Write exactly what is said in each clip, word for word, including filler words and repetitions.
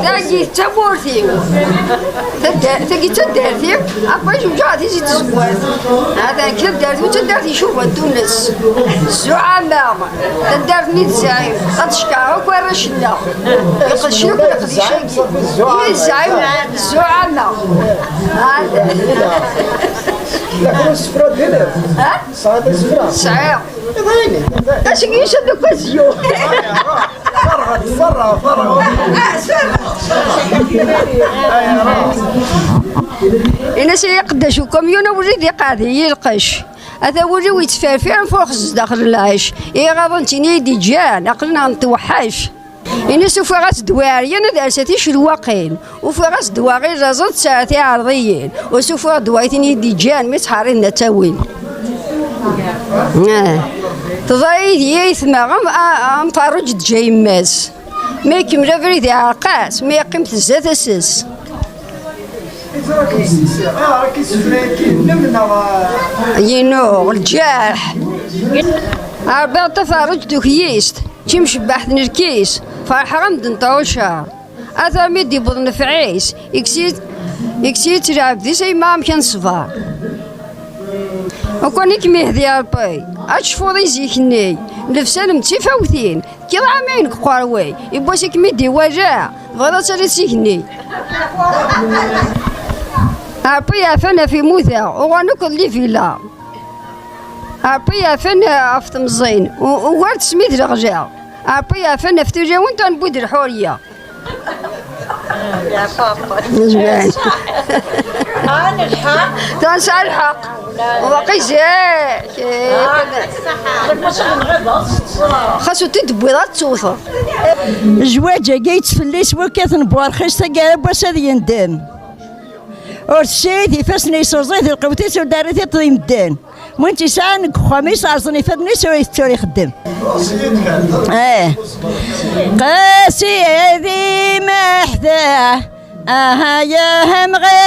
Tagi d tamurt-iw. Tagi d taddart-iw. Après, jewǧeɣ di Tizi Tezwart. Hada nekk taddart-iw d taddart icuban Tunes. Zzuɛama. Taddart-nni d zɛim. Ad cekkreɣ akk arrac-nneɣ. Iqedcen akk leqdic-agi. I zɛim, zzuɛama. Hada. Laqen isefra dinna. Ha? Tesɛiḍ isefra? Sɛiɣ. Iḍayni. Asegmi-s ad akk azyu. Ferɣet, ferɣet, ferɣet. Ini-as ay aqeddac ukamyun, a wlidi, qɛed-iyi lqecc. Ata wul-iw yettferfir am urxez zdaxel n lɛic. Iɣaḍen ttini i d-iǧǧan, aql-aneɣ netweḥḥec. Ini-as ufiɣ-as ddwa iɛeryan ad rset icelwaqin. Ufiɣ-as ddwa ɣir laẓen tesɛa tiɛerḍiyin. Ur s-ufiɣ ddwa i tin i d-iǧǧan mi ttḥerriden ad tt-awin. Ah. Teḍra yid-i ayetma am, a-, am Ferruǧ teǧǧa yemma-s. Mi ikemmel abrid iɛreq-as, mi yeqqim tezza tasa-s. Inu, lǧerḥ. Ɛebbaɣ taferruǧt tukyist, d timcebbaḥt n lkis, ferḥeɣ am d n tɛuca. Ata mi d-iwweḍ nnfeɛ-is, ikkes-itt, ikkes-itt lɛebd-is, ay ma amek ad neṣber. Ukan i kem-ihdi Ṛebbi, ad tecfuḍ i zik-nni, llebsa-m d tifawtin, tekkiḍ ɛamayen deg uqerway, yiwwas i kem-id-iwala, tebɣiḍ ad taliḍ s igenni. Ṛebbi yeɛfan ɣef imuda, uɣalen akk d livila. Ṛebbi yeɛfan ɣef temẓin, u-, ugar tesmi d leɣla. Ṛebbi yeɛfan ɣef tulawin, tura newwi-d lḥuriya. Nezmer. Tura nesɛa lḥeqq. Waqil zik. Xas ur t-id-tewwiḍ ad tewteḍ. Zzwaǧ-agi yettfellis wakkaten n werxis, taggara n wass ad yendem. Ur tessirid ifassen-is, ur ẓid lqewt-is, ur d-terri tiṭ i medden. Win tt-yesɛan deg uxxam-is, rẓen ifadden-is, ur itett ur ixeddem. Eh. Qasi di meḥda, aha ya mɣit,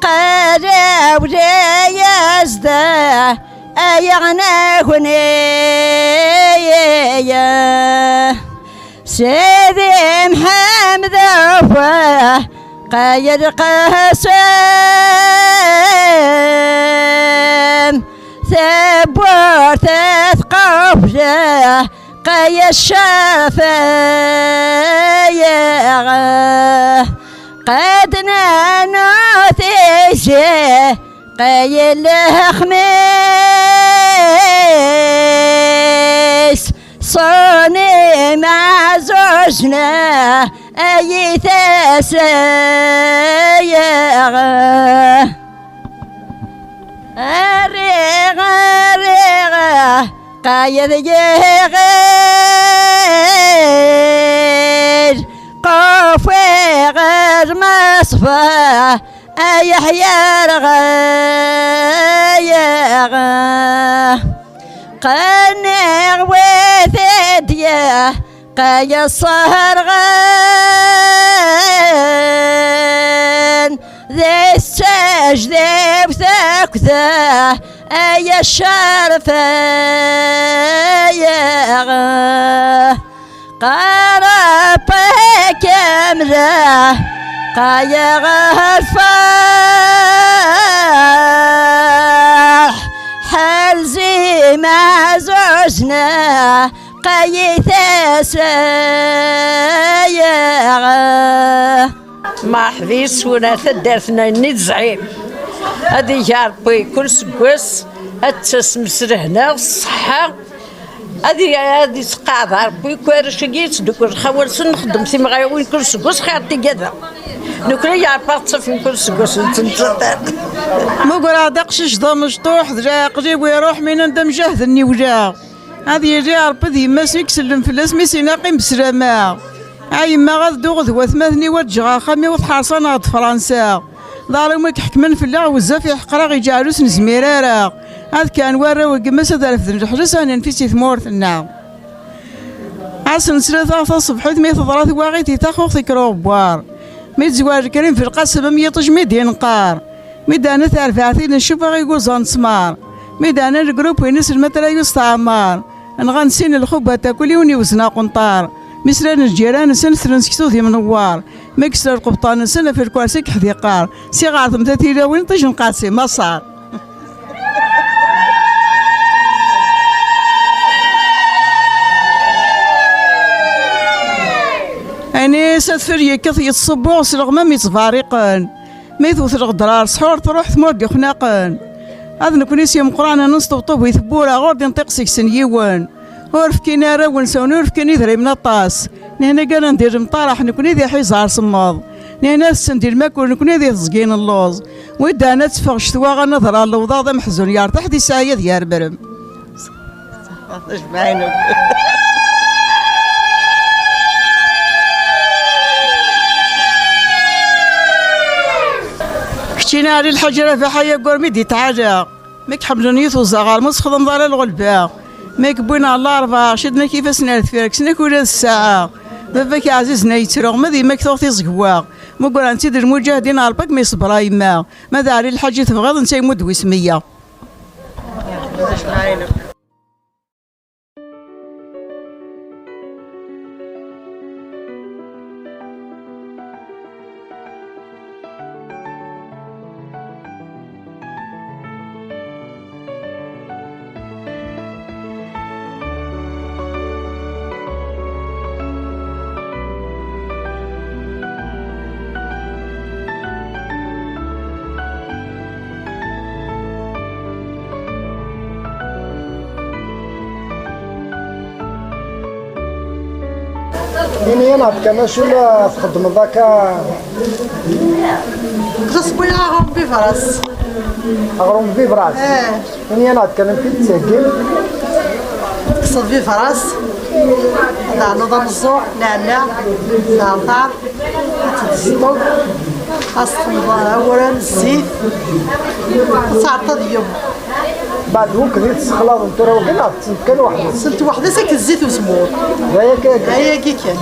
qaraw la yazda, ay aɣnagni. Sidi Mḥemmed Awah, Qayed Qasem, tawwurt tqubel, Qayed Ccerf, ay qad nanu tizi, Qayed Lexmis, ṣuni mazuzna, ay tasayeɣ. Arriɣ, arriɣ, Qayed yiɣil, qufwiɣ lmaṣfa, ay ḥyar ɣayeɣ. Qenniɣ wid d-yeqqa yeṣṣerɣen, di ttajdiwt akda, ay ccerf ay aɣ. Qaraṭ-ik amla, qayɣer ferḥ, ḥelzi mazuzna, qayit-as ayaɣ. Maḥbis wuna taddart-nni d zɛim. Ad ig Ṛebbi kul seggas, ad tasem s lehna, s ṣṣeḥḥa. Ad i-, ad isqeɛḍ Ṛebbi akk arrac-agi yettdukkulen xawer-nsen, nxeddem timɣarawin kul seggas xir tigada. Nekkni yeɛreq ad ɣ-ttafin kul seggas nettmettat. Mmugreɣ-d aqcic d amecṭuḥ, d leɛqel-iw iruḥ, mi nnan-d amjahed-nni wlaɣ. Ad yili Ṛebbi d yemma-s i isellen fell-as, mi s-inna qqim beslama. A yemma, ad dduɣ d watmaten-iw, ad ǧǧeɣ axxam-iw, tḥerṣ-aneɣ-d Fransa. D aɣrum i iḥekmen fell-aɣ, bezzaf iḥeqq-aɣ, iǧeɛl ur s-nezmir ara. Ad kkren warraw n yemma-s ad refden leḥles, ad nenfi si tmurt-nneɣ. Ass n ttlata taṣebḥit mi teḍra twaɣit di Taxuxt ikker uɣebbar. Mi d-tezwar lekrim f lqasem am yiṭij mi d-inqar. Mi d-ana tarbaɛt i ncuf aɣ iguẓa n ttmar. Mi d-ana legrup-ines lmatra yusteɛmar. Nɣan sin lxubat, akk yiwen iwzen aqenṭar. Mi slan lǧiran-nsen, slen seksu d imnewwar. Mi yesla lqebṭan-nsen, ɣef lkersi i yeḥdiqar. Si ɣer temda tilawin, ṭij n qasi, maṣar. Anis adfel yekkat yettṣubbuɣ s leɣmam yettbariqen. Mi tewwet lɣedra ar ṣḥur, truḥ tmurt d ixnaqen. Ad nekni s yimeqqranen nesṭebṭub i tewwura, ur d-inṭiq seg-sen yiwen. Ur fkin arraw-nsen, ur fkin idrimen aṭas. Nihna gganen di lemṭareḥ, nekni di ḥiẓer semmeḍ. Nihna tessen di lmakul, nekni di teẓgi n lluẓ. Wi d-ɛna teffeɣ ccetwa, anaḍra n lewḍaḍ ameḥzun yertaḥ di sɛaya d yerbrem. Keččini Ɛli Lḥaǧ Rabaḥ, ay aggur mi d-ittɛala. Mi k-ḥemmlen yit uzaɣar, ma ur txedmeḍ ara lɣelba. Mi k-wwin ɣer Larebɛa, cidden-ak ifassen ar deffir, kksen-ak ula d ssaɛa. Baba-k ɛzizen ay ttruɣ, ma d yemma-k tuɣ tiẓegwa. Mugran-tt-id lmuǧahdin, Ṛebbi ad kem-iṣebber a yemma. Ma d Ɛli Lḥaǧ i tebɣiḍ, netta yemmud wis meyya. Ini-aneɣ-d kan acu la txeddmeḍ akka. Ɣas wwiɣ aɣrum bibras. Aɣrum bibras? Eh. Ini-aneɣ-d kan amek i d-tettheggim. Tekkseḍ bibras, ad teɛnuḍ ameẓẓuɣ, nneɛneɛ, zeɛter, ad tt-id-tesṭuḍ, ad s-txedmeḍ awren, zzit, ad tɛeṭṭeḍ yum. Beɛd wekked i tessexlaḍem tura wagi neɣ tessent kan weḥd-s? Tessent weḥd-s akked zzit uzemmur. D aya kan? D ayagi kan.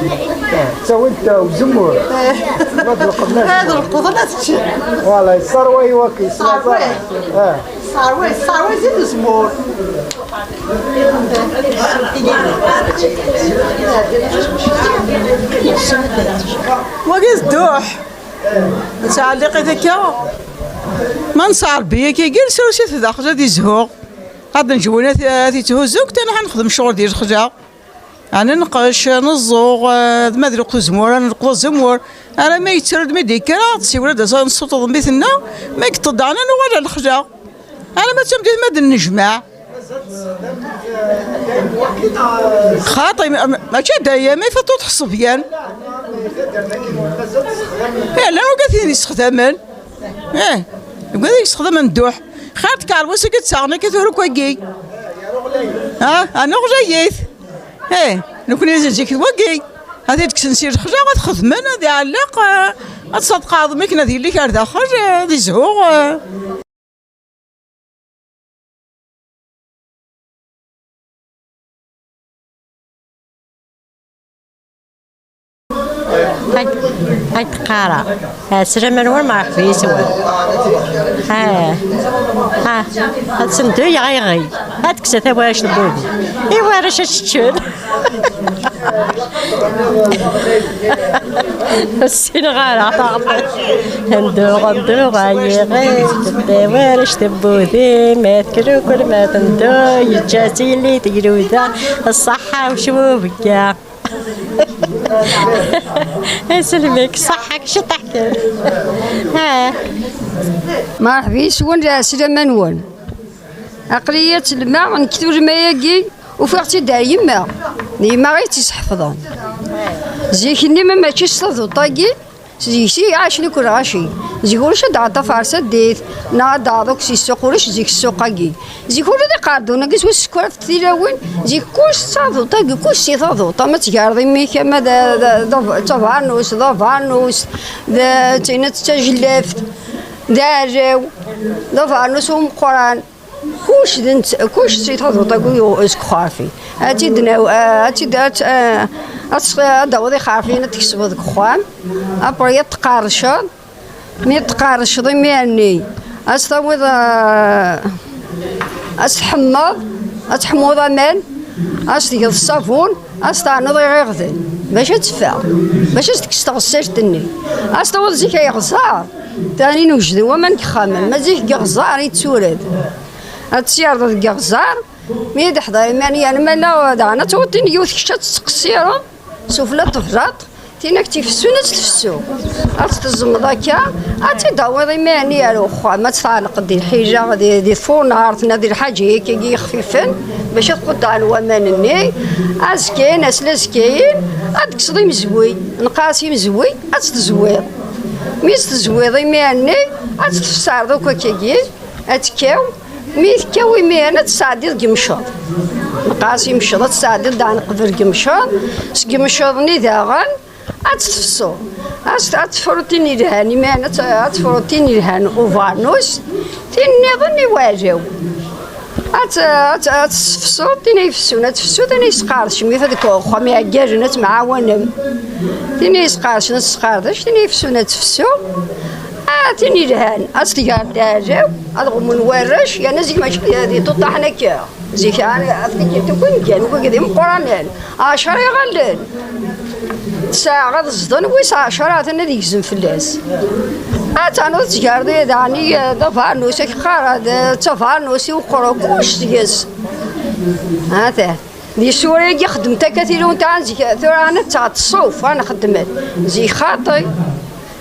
Ah, ttawint uzemmur. Eh. Ma d lqeḍn ad... Ad lqeḍn ad ččen. Voilà, yesserway waki, yeslaẓay. Yesserway. Ah. Yesserway, yesserway zzit uzemmur. Wagi d dduḥ. Nettɛelliq-it akka. Ma nesɛa Rebbi akkagi, nesrus-it daxel ad izhu. Ad nǧewwen ad, ad itthuzzu, ktan ad nexdem ccɣel di lexla. Ad nenqec, neẓẓuɣ, eh, d ma d lweqt uzemmur, ad nleqḍ azemmur. Arma yettru-d mi d-yekker, ad tsiwel ad as-, ad nessuṭeḍ mmi-tneɣ, ma yeṭṭeḍ daɣen ad nuɣal ar lexla. Arma d tameddit ma d-nnejmaɛ. Xaṭi, ma-, ma-, mačči dayem, ifeṭṭu tḥeṣṣebyan. Eh, llan wigad i ten-yessexdamen. Eh, wigad i yessexdamen dduḥ. Xir tkeṛbus i yettaɣen akka tura akk wagi. Ha, a nuɣlayit. Eh, nekni zik d wagi. Ad t-id-kksen si lexla, ad xedmen, ad iɛelleq, eh, ad tṣedqeḍ, mi akken ad yelli kra daxel, eh, ad izhu, eh. Ad, ad qqareɣ. Ɛeslama-nwen, merḥba yes-wen. Ha, ha, ad senduyeɣ iɣi. Ad kkseɣ tawarect n wudi. I warrac ad ččen. Ur ssineɣ ara taɣeṭṭ. Nduɣ, nduɣ, ay iɣi, tedda warrac n wudi, ma tekrukul, ma tendu, yeǧǧa-tt yelli tegruda, ṣṣeḥḥa ucwubegga. Aselmek, ṣṣeḥḥa-k ciṭaḥ kan. Ha. Merḥba yes-wen, ɛeslama-nwen. Aql-iyi ad tt-lemmeɣ, nekk tulma-agi ufiɣ-tt-id ar yemma. D yemma i tt-isḥefḍen. Zik-nni ma mačči s taduṭ-agi, zik si ɛacen akk lɣaci. Zik ulac ad d-aɣeḍ taferṣaddit, neɣ ad d-aɣeḍ akk si ssuq, ulac zik ssuq-agi. Zik ula d iqerdun-agi s wis sekra f tilawin, zik kullec s taduṭ-agi, kullec si taduṭ, ama tgerḍ imi-k, ama d, d, d, d tabarnust, d abarnust, d, d, d tajellabt, d aɛlaw, d abarnus umeqqran. Kullec d nett-, kullec si taduṭ-agi seg uxerfi. Ad tt-id-naw-, ad tt-id-, ad tt-, ad tt-, ad d-tawiḍ ixerfiyen ad tkesbeḍ deg uxxam. Après ad tqerrceḍ. Mi tqerrceḍ imir-nni, ad s-tawiḍ, eh, ad s-tḥemmeḍ, ad tḥemmuḍ aman. Ad s-tgeḍ ṣṣabun, ad s-ternuḍ iɣiɣden, bac ad teffeɣ, bac ad s-tekkes tɣessast-nni. Ad s-tawiḍ zik ay ɣẓar, tani n wejden waman deg yexxamen, ma zik deg yeɣẓar yettured. Ad tt-yerḍeḍ deg yeɣẓar, mi d-iḥḍer iman yan, ma la daɣen ad tawiḍ tin yiwet kečč ad tettqessireḍ, sufella teblaṭ, tin ak tt-ifessun ad tt-tfessu. Ad tt-teẓmeḍ akka, ad tt-id-tawiḍ imir-nni ar uxxam, ad tt-tɛelqeḍ di lḥila, di, di tfunart, neɣ di lḥaǧa akkagi ixfifen, bac ad quddɛen waman-nni. Azekka-yin, ass n azekka-yin, ad d-tekkseḍ imezwi, neqqar-as imezwi, ad tt-tezwiḍ. Mi tt-tezwiḍ imir-nni, ad tt-tfesreḍ akk akkagi, ad tekkaw. Mi tekkaw imiren, ad tt-tesɛeddiḍ deg yimceḍ. Neqqar-as imceḍ, ad tt-tesɛeddiḍ daɣen qbel deg yimceḍ. Seg yimceḍ-nni daɣen, ad tt-tefsuḍ. Ad tt-, ad tefruḍ tin yelhan, imiren ad tt-, ad tefruḍ tin yelhan ubarnus, tin nniḍen i uɛlaw. Ad tt-, ad tt-, ad tessefsuḍ, tin ay ifessun ad tefsu, tin ay yesqerdcem, ifad deg uxxam iɛeggalen ad temɛawanem. Tin ay yesqerdcen ad tesqerdec, tin ay ifessun ad tefsu. Ah, tin yelhan, ad s-tgeḍ d aɛlaw, ad ɣummen warrac, yerna zik mačči d, d iṭuṭaḥen akka. Zik, ɛni, ɣef tikkelt akk i ngan, wigi d imeqqranen, ɛecra iɣallen. Ttesɛa ad ẓden, wis ɛecra atan ad yegzem fell-as. Ad ternuḍ ad tgerḍ daɣen i, d abarnus, ak qqar, d, d tabarnus i uqerru, kullec deg-s. Ata. Di ssura-agi xeddmet akka tilawin, tura zik, tura ɛni ad taɣ-, tṣuf, ɛni xeddmet. Zik xaṭi.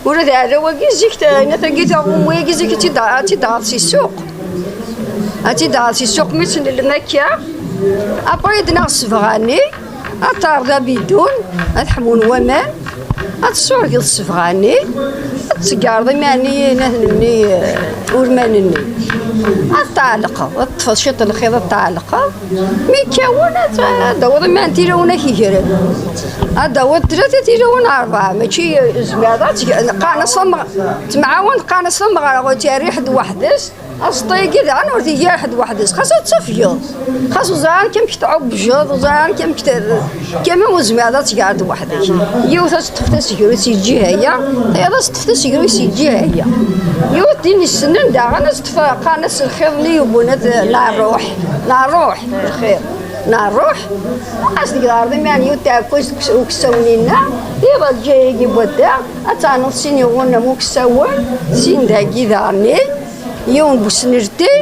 Ula d aɛlaw-agi zik, t-, inat-agi taɣummu-agi zik ad tt-id-, ad tt-id-taɣeḍ si ssuq. Ad tt-id-taɣeḍ si ssuq mi tt-nellem akka. Après ad d-naɣ ssebɣa-nni, ad taɣeḍ abidun, ad ḥmun waman, ad tessurgeḍ ssebɣa-nni, ad tṣeggreḍ imir-nni, inat-nni, eh, urman-nni. Ad tɛelqeḍ, ad teṭṭfeḍ ciṭ n lxiḍ, ad tɛelqeḍ. Mi kkawen, ad, ad d-tawiḍ imir n tilawin ad k-igren. Ad d-tawiḍ tlata tilawin, rebɛa, mačči, eh, zmireḍ ad teg-, qqaren-as tamɣ-, temɛawan, qqaren-as tameɣra, ur tt-yerri ḥedd weḥd-s. Aẓeṭṭa-agi daɣen ur t-igi ara ḥedd weḥd-s, xas ad tafgeḍ. Xas ur ẓriɣ amek, amek tɛubbjeḍ, ur ẓriɣ amek, amek t-, kama ur zmireḍ ad tgeḍ weḥd-k. Yiwet ad teṭṭef tasegrut si lǧiha-ya, tayeḍ ad teṭṭef tasegrut si lǧiha-ya. Yiwet din issnen daɣen ad teṭṭef, qqaren-as lxiḍ-nni yewwen ad, n ṛṛuḥ, n ṛṛuḥ, lxiḍ, n ṛṛuḥ. Ad s-tgeḍ ɣer d imiren yiwet tɛekkazt ukessawen-inna, tayeḍ ar lǧiha-agi n wadda, ad ternuḍ sin iɣunen am ukessawen, sin dagi daɣen. Yiwen bu snelti,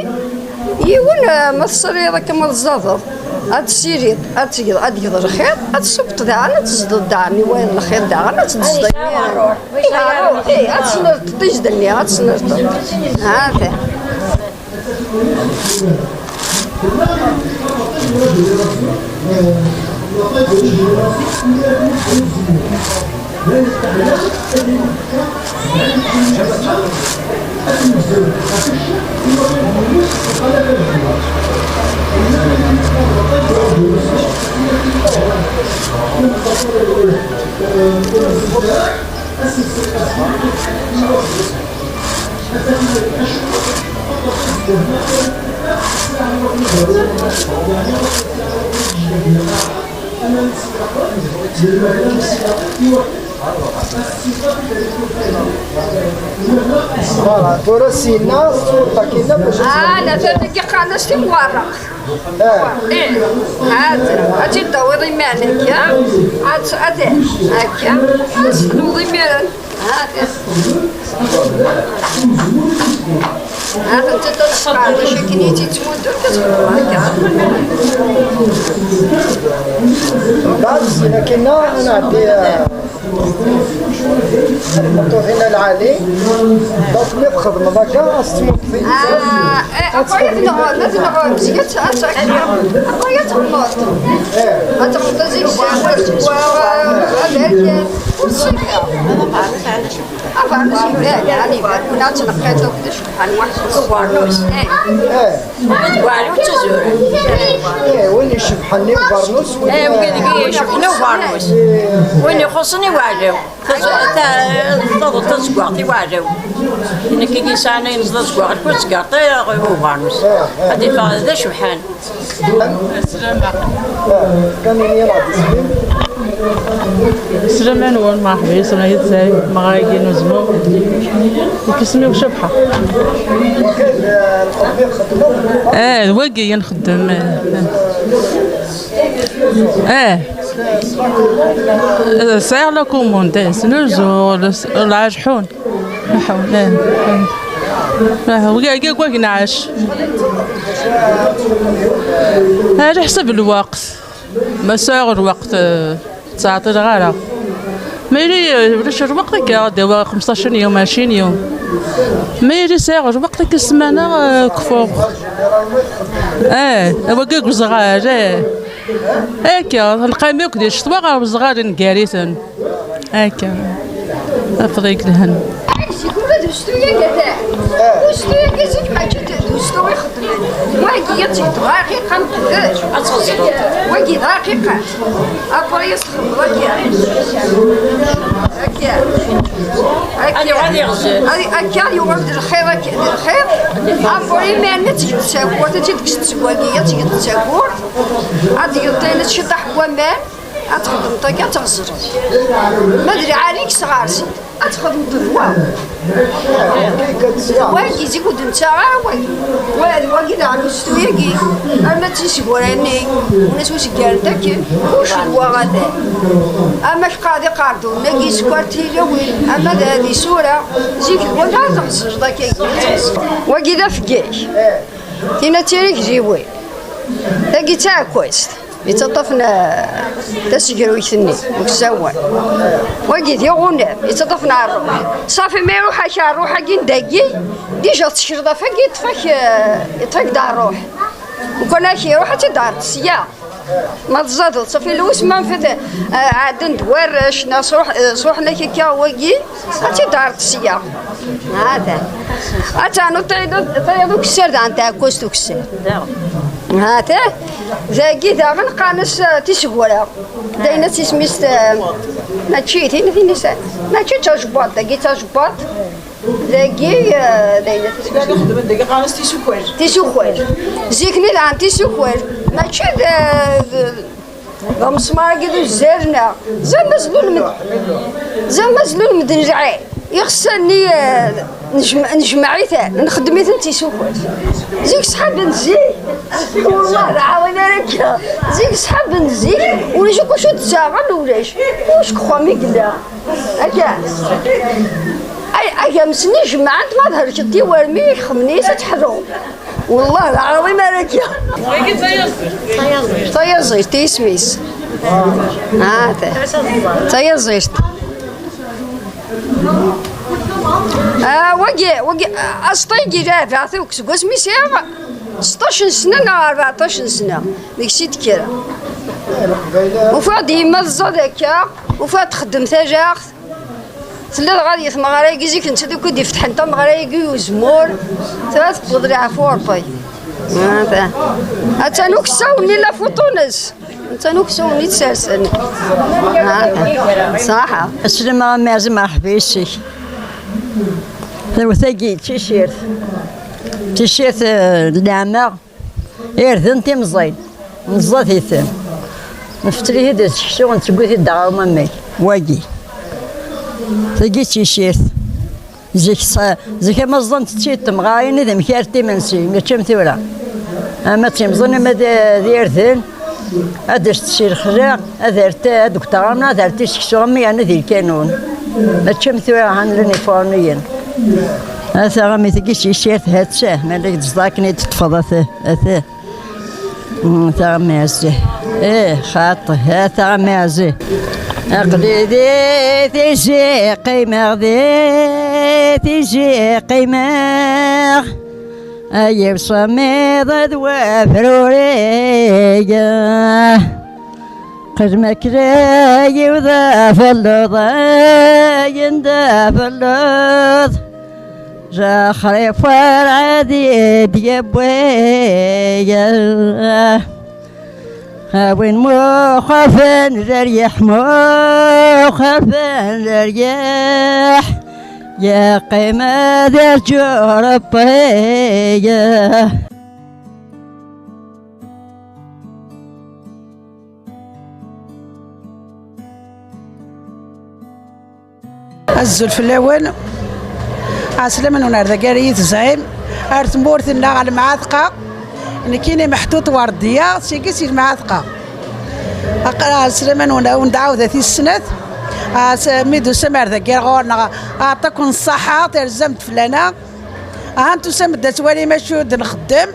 yiwen, eh, ma tesriḍ akka ma tẓadeḍ, ad tessiriḍ, ad tgeḍ, ad tgeḍ lxiḍ, ad tessufṭeḍ daɣen, ad tezdeḍ daɣen, i wayen lxiḍ daɣen, ad tezdeḍ. Ih, ad tesnerteḍ tizda-nni, ad tesnerteḍ. Ha, ta. Voilà, tura syenna tṣurṭ akkin bac ad... Ah, la, tura qqaren-as timwerreɣt. Eh. Eh, ad, ad tt-id-tawiḍ imir-nni akka, ad, ad, akka, ad s-tnuḍ imiren. Ad, ad tent-id-tesqerdec akken i tt-ittmuddu, ad tt-txedmeḍ akka. Mbeɛd syin akkin ad nɛeddi, eh, Ṭuhin a lɛali, donc mi txedmeḍ akka, ad tettmuqeḍ. Ah, eh, après ad nɣem, ad nɣem, zik ad, ad, après ad tɣemmeḍ. Eh. Ad tɣemmeḍ zik s, s, s, aberkan, ur ssineɣ. Abeṛnus yebɛed, yeɛni, ad tneqqiḍ akk d acebḥan waḥed s ubeṛnus. Eh. Eh. Deg waɛli ur ttazuren. Eh, win icebḥen i ubeṛnus, win... Eh, win i icebḥen i ubeṛnus. Eh. Win ixuṣṣen i waɛlaw. Taz-, ta-, taḍ-, tazeggaɣt i waɛlaw. Nekk i yesɛan ayen tazeggaɣt, kul tazeggaɣt, eh, i ubeṛnus. Eh, eh. Ad iffeɣ d acebḥan. Kan ini-aɣ-d isem-im. Sslam-nwen, merḥba yes-wen, ay Tizzarin, meɣra-agi n uzemmur. Nekk isem-iw Cabḥa. Wagi d, eh, lqeḍmi txeddmeḍ? Eh, d wagi i nxeddem, eh, eh. Eh, sɛiɣ la commande, eh, snuzuɣ, lɛaǧḥun. Lɛaǧḥun, eh. Lɛaǧḥun, wagi, wagi, wagi nɛac. Ala ḥsab lweqt. Ma sɛiɣ lweqt, eh, ttɛeṭṭileɣ ara. Ma yili, eh, ulac lweqt akka, ad d-awiɣ xemseṭṭac n yum, ɛecrin yum. Ma yili sɛiɣ lweqt akka ssmana, eh, kfuɣ. Eh, wagi deg uzɣal, eh. Akka, neqqim akk di ccetwa ɣer uzɣal ngar-iten. Akka. Afḍi yelhan. Zik ula d ustu-agi ata. Ustu-agi zik mačči d ustu i xeddmen. Wagi ad teg dqiqa mqeddec. Wagi d dqiqa. Après ad txedmeḍ akka. Akka. Akka. Ad, akka yuɣal d lxir, akka, d lxir. Après imir-nni ad tgeḍ d tagurt, ad tt-id-tekkseḍ seg wagi, ad tgeḍ d tagurt. Ad tgeḍ ayen ad tciṭaḥ n waman. Ad txedmeḍ akka, ad tɣezreḍ. Ma d lɛali, kkes ɣer-s. Ad txedmeḍ d wa. Wagi zik ur d-nettaɣ ara wagi. Wa d wagi daɣen ustu-agi. Ama d tisgura-nni, ulac ur s-ggarent akken. Kullec d wa atan. Ama kqaḍ iqerdunen-agi, skwar tilawin, ama d ad isura. Zik d wagi ad tɣezreḍ akka. Wagi d afeggag. Tina d tirigdiwin. Tagi d taɛekkazt. Yettaṭṭafen, eh, tasegruyt-nni, uksawen. Wagi d iɣunam, yettaṭṭafen ṛṛuḥ. Ṣafi, ma iṛuḥ-ak ṛṛuḥ-agi n dagi, diǧa tsekreḍ ɣef wagi, yeṭṭef-ak, eh, yeṭṭef-ak-d ṛṛuḥ. Lukan ak iṛuḥ, ad tt-id-terreḍ sya. Ma tẓadeḍ, ṣafi, lews ma nfet, eh, ɛedden-d warrac, neɣ sṛuḥ-, eh, sṛuḥen-ak akka wagi, ad tt-id-terreḍ sya. Hata. Ad ternuḍ tayeḍ, tayeḍ ukessar, daɣen tɛekkazt ukessar. Hata. Dagi daɣen qqaren-as, eh, tisgura. D ayen ad tismis, eh, mačči, tin, tin is-, mačči d tajebbaṭ, dagi d tajebbaṭ. Dagi, eh, d ayen ad tismis. Dagi xeddmen, dagi qqaren-as tisukal. Tisukal. Zik-nni daɣen tisukal. Mačči d, d, d amesmar-agi d uzzar-nneɣ. Zama zlul med-, zama zlul medden lɛin. Ixsan-nni, eh, nejm-, nejmeɛ-iten, nxeddem-iten d tisukal. Zik sḥaben zik, wallah lɛaḍim ara akka. Zik sḥaben zik, ulac akk acu d-ttaɣen, ulac. Ulac deg uxxam i yella. Akka. Ay, agames-nni jemɛent ma thelkeḍ tiwermi, ixemmen-is ad teḥlu. Wallah lɛaḍim ara akka. Tayazirt i yisem-is. Ah, ta-, tayazirt. Ah, wagi, wagi, aẓeṭṭa-agi leɛbeɣ-t akk seg wasmi sɛiɣ seṭṭac n sna neɣ rbeɛṭac n sna, deg-s i d-kkreɣ. Ufiɣ-d yemma tẓad akka, ufiɣ-d txeddem talaɣt. Tella dɣa di tmeɣra-agi zik, netta d akk i d-ifetḥen tameɣra-agi i uzemmur. Tura tewweḍ leɛfu Ṛebbi. Ata. Attan uksaw-nni la fuṭu-ines. Attan uksaw-nni tsersen. Ata. Ṣaḥa. Aslama a Mmi Ɛziz, merḥba yes-k. Tawet-agi d tissirt. Tissirt, eh, n leɛmer. Irden timẓin, neẓẓa-t-iten. Nfetter-it-id d seksu, nettewwi-t-id ɣer umamag. Wagi. Tagi d tissirt. Zik s-, zik ama ẓẓant-tt-id temɣarin d amek ar timensi, mačči am tura. Ama d timẓin, ama d, d irden, ad as-tessi lexla, ad ar-, ad deg taɣamna, ad ar-t-iseksu, am yerna di lkanun. Mačči am tura, han llan ifuṛniyen. Ata, a mmi, tagi s tissirt, ha-tt-a, ma la k-d-ẓḍa akken i d-teṭṭfeḍ, ata, ata. Mm, taɣmiast. Eh, xaṭi, ha taɣmiast. Aql-i di tizi qqimeɣ, di tizi qqimeɣ. Ay imṣamiḍ d wafruriga. Qedmek d ayen d afelluḍ, ayen d afelluḍ. Lexrif werɛad i d-yewwi. A win muxafen leryaḥ, muxafen leryaḥ, yeqqim ad irǧu Ṛebbi. Azul fell-awen. Ɛeslama-nwen ar dagi ara yi-tezɛim, ar tmurt-nneɣ, ar Lemɛatqa. Nekkini Meḥtut Werdiya, sigi si Lemɛatqa. Aql-aɣ sliman wen-, wen-d-ɛawda tis snat. Ah, s-, mi d-tusam ar dagi ɣur-neɣ, aɛṭiken ṣṣaḥa, terzam-d fell-aneɣ. Aha, tusam-d ad twalim acu d-nxeddem.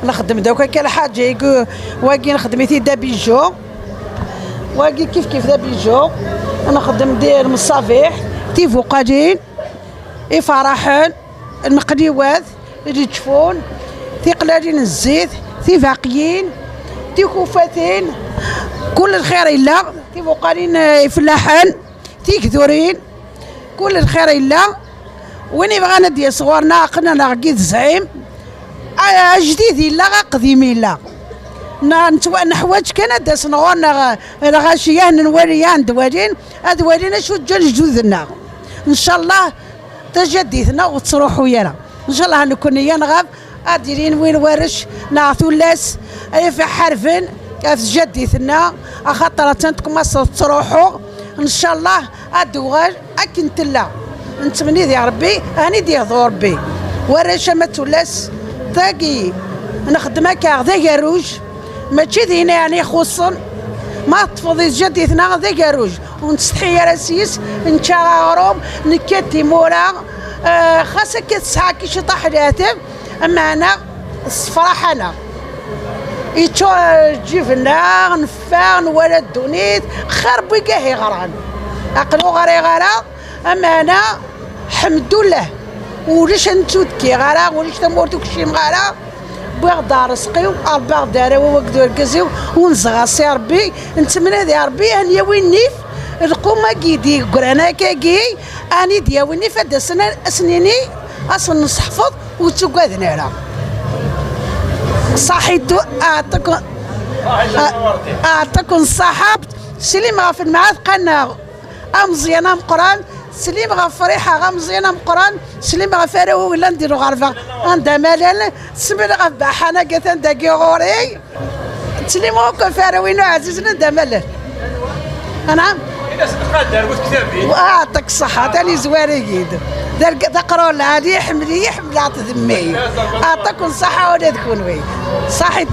Nxeddem-d akk akka lḥaǧa, igu-, wagi nxeddem-it-id d abiju. Wagi kif kif d abiju. Nxeddem-d lmeṣabiḥ, tibuqalin, ifaraḥen, lmeqliwat, leǧfun, tiqlalin n zzit, tibaqiyin, tikufatin, kul lxir yella, tibuqalin, eh, ifellaḥen, tigdurin, kul lxir yella. Win yebɣan ad d-yas ɣur-neɣ, aql-aneɣ deg tezɛim. A-, ajdid yella, aqdim yella. Na-, nettwa-, neḥwaǧ kan ad d-asen ɣur-neɣ, eh, lɣaci, ah, nwali, ah, ad walin, ad walin acu ǧǧan lejdud-nneɣ. Ncallah, tajaddit-nneɣ ur tettruḥu ara. Ncallah nekkni ad nɣab, ad d-ilin win warrac neɣ tullas ay iḥarben ɣef tjaddit-nneɣ, axaṭer attan tkumaṣ tettruḥu. Ncallah ad d-tuɣal akken tella. Nettmenni di Rebbi, ad d-yehdu Rebbi. Warrac ama d tullas, tagi nxeddem akka d agerruj, mačči d ayen yeɛni ixuṣṣen. Ma teṭṭfeḍ i tjaddit-nneɣ d agerruj, ur nettsetḥi ara s-yes, nečča aɣrum, nekka-d timura, eh, xas akka tesɛa kra ciṭaḥ leɛtab, ameɛna tessefraḥ-aneɣ. Yeččur lǧib-nneɣ, neffeɣ, nwala ddunit, xir n wigah yeɣran. Aql-i ur ɣriɣ ara, ameɛna, ḥemdullah, ulac anda ur ddiɣ ara, ulac tamurt ur kcimeɣ ara. Wwiɣ-d rrezq-iw, rebbaɣ-d arraw-iw akked urgaz-iw, unzeɣ-as i Rebbi, nettmenni di Rebbi ad n-yawi nnif, lqum-agi d-yeggran akkagi, ad n-id-yawi nnif, ad d-asen, ad sen-nini, ad sen-nesseḥfeḍ, ur ttuggaden ara. Ṣaḥit, aɛṭiken, aɛṭiken ṣṣaḥa, slim ɣef lemɛatqa-nneɣ. Ameẓyan ameqqran, slim ɣef Friḥa, ameẓyan ameqqran, slim ɣef arraw-iw llan di lɣerba, anda ma llan, slim ɣef Baḥan-agi atan dagi ɣur-i. Ttlimuɣ akk ɣef arraw-inu ɛzizen anda ma llan. Anɛam? Ini-as tqader bu tektabin. Aɛṭik ṣṣeḥḥa, tani zwar-iyi-d. D arg-, d aqrur lɛali, iḥemmel-iyi, ḥemmleɣ-t d mmi. Aɛṭik n ṣṣeḥḥa ula d kunwi. Ṣaḥit.